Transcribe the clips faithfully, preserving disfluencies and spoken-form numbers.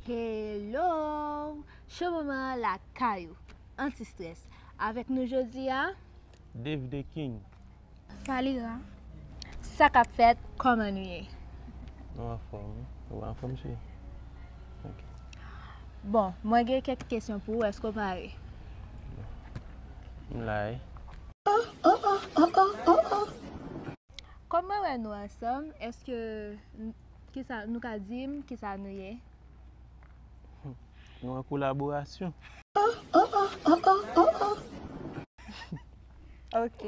Hello! Cho moman an lakay ou, anti strès. Avèk nou jodi a, Dave the King. Falira. Sa k ap fèt, kòman nou ye? Nou anfòm, wi. Ou anfòm, cheri? Ok. Bon, mwen gen kèk kesyon pou ou, èske w pare? M la, wi. Kòm mwen wè nou ansanm, èske n- kisa, nou ka di m kisa nou ye? Nou an kolaborasyon. Ok.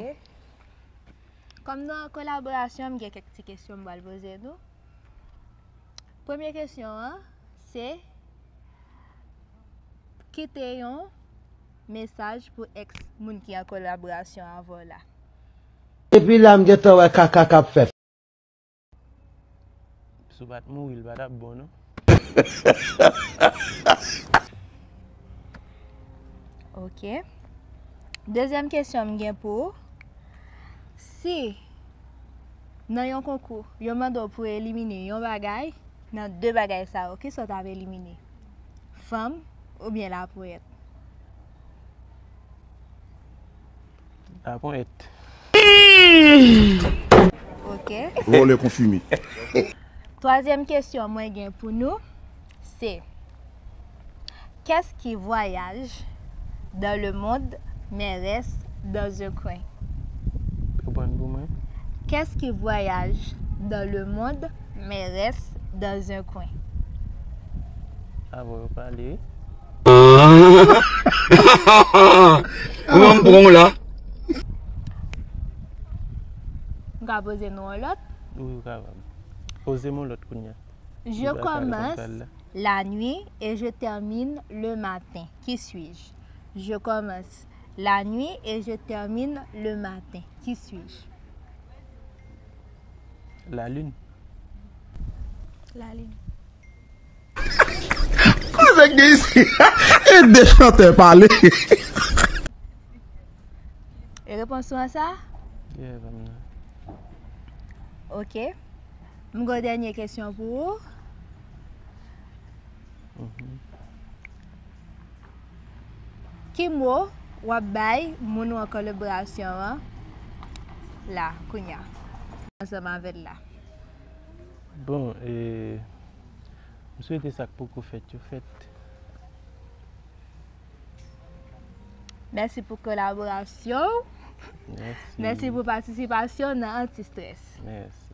Kòm nou an kolaborasyon, m gen kèk ti kesyon m pral poze nou. Premye kesyon an, se kite yon mesaj pou èks moun ki an kolaborasyon avè w la. Epi la m gentan wè kaka k ap fèt. Si w pa t mouri, l pa t ap bon, non? Ok. Dezyèm kesyon m gen pou ou. Si nan yon konkou, yo mande w pou w elimine yon bagay, nan de bagay sa yo, kisa w t ap elimine? Fanm oubyen laponyèt? Laponyèt. Ok. Vòlè konfime. Twazyèm kesyon mwen gen pou nou, se: qu'est-ce qui voyage dans le monde mais reste dans un coin? Reponn pou mwen. Qu'est-ce qui voyage dans le monde mais reste dans un coin? Avè w yo pale. Ou ban m pran w la. M ka poze nou yon lòt. Wi, ou kapab. Poze m yon lòt kounye a. Je commence la nuit et je termine le matin. Qui suis-je? Je commence la nuit et je termine le matin. Qui suis-je? Lalin. Lalin. Sa nèg gen isi. E de chantè pale. E repons ou an sa? Yeah, ban m nan. Ok. M gen yon dènye kesyon pou ou. Mhm. Ki mo w ap bay moun ou an kolaborasyon an la, kounye a, ansanm avè l la? Bon, e, m swete sa k poko fèt yo fèt. Mèsi pou kolaborasyon w. Mèsi. Mèsi pou patisipasyon w nan Anti Strès. Mèsi.